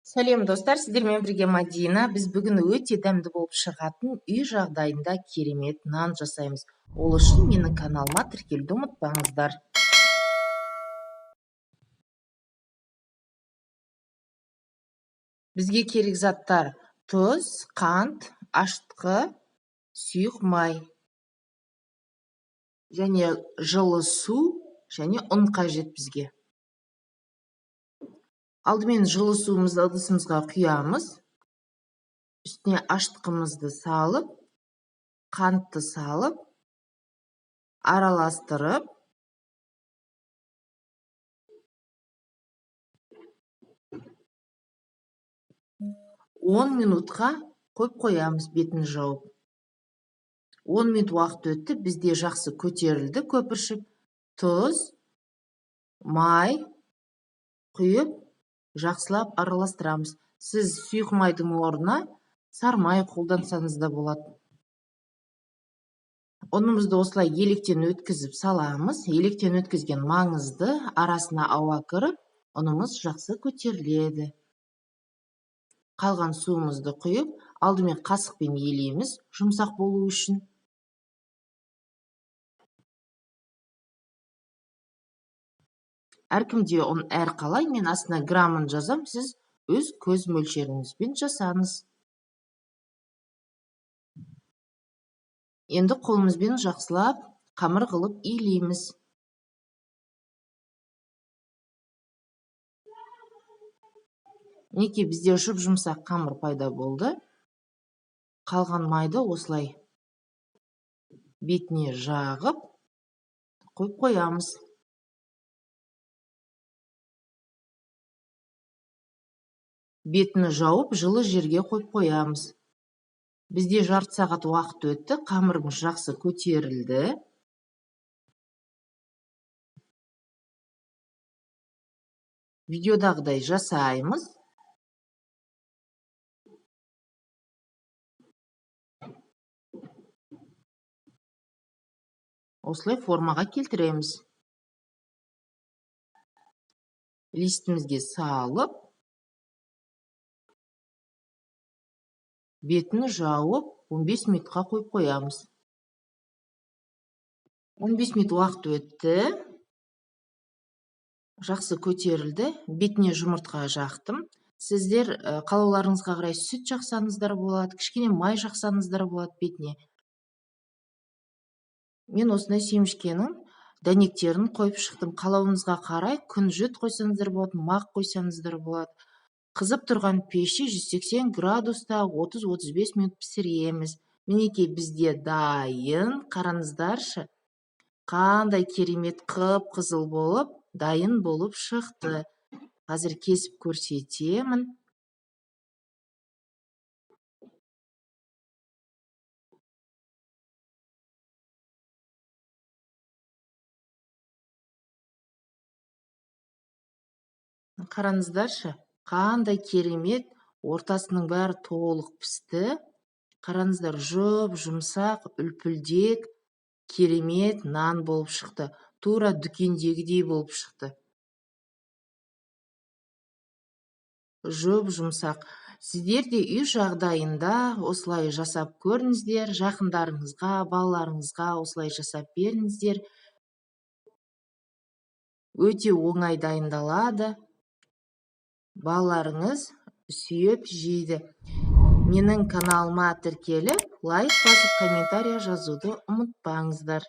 Сәлем, достар! Сіздермен бірге Мадина. Біз бүгін өте дәмді болып шығатын, үй жағдайында керемет нан жасаймыз. Ол үшін менің каналыма тіркелуді ұмытпаңыздар. Бізге керек заттар: тұз, қант, ашытқы, сұйық май және жылы су және ұн қажет бізге. Алдымен жылы суымызды ыдысымызға құямыз. Үстіне ашытқымызды салып, қантты салып, араластырып, 10 минутқа қойып қоямыз бетін жауып. 10 минут уақыт өтті, бізде жақсы көтерілді көпіршіп. Тұз, май құйып, жақсылап араластырамыз. Сіз сұйық майдың орнына сары май қолдансаңыз да болады. Ұнымызды осылай електен өткізіп саламыз. Електен өткізген маңызды, арасына ауа кіріп, ұнымыз жақсы көтеріледі. Қалған суымызды құйып, алдымен қасықпен елейміз жұмсақ болу үшін. Әркімде ұн әрқалай, мен астына граммын жазам, сіз өз көз мөлшеріңізбен жасаңыз. Енді қолымызбен жақсылап қамыр қылып илейміз. Мінекей, бізде жұп жұмсақ қамыр пайда болды. Қалған майды осылай бетіне жағып қойып қоямыз. Бетін жауып, жылы жерге қойып қоямыз. Бізде жарты сағат уақыт өтті, қамырымыз жақсы көтерілді. Видеодағыдай жасаймыз. Осылай формаға келтіреміз. Листімізге салып, бетін жауып, 15 минутқа қойып қоямыз. 15 минут уақыт өтті, жақсы көтерілді. Бетіне жұмыртқа жақтым. Сіздер қалауларыңызға қарай сүт жақсаңыздар болады, кішкене май жақсаңыздар болады бетіне. Мен осындай семішкенің дәнектерін қойып шықтым. Қалауыңызға қарай күнжіт қойсаңыздар болады, мақ қойсаңыздар болады. Қызып тұрған пеште 180 градуста 30-35 минут пісіреміз. Мінекей, бізде дайын. Қараңыздаршы, қандай керемет қып қызыл болып дайын болып шықты. Қазір кесіп көрсетемін. Қараңыздаршы, қандай керемет! Ортасының бәрі толық пісті. Қараңыздар, жұп жұмсақ, үлпілдек, керемет нан болып шықты. Тура дүкендегідей болып шықты, жұп жұмсақ. Сіздер де үй жағдайында осылай жасап көріңіздер. Жақындарыңызға, балаларыңызға осылай жасап беріңіздер. Өте оңай дайындалады, балаларыңыз сүйіп жейді. Менің каналыма тіркеліп, лайк басып, комментарий жазуды ұмытпаңыздар.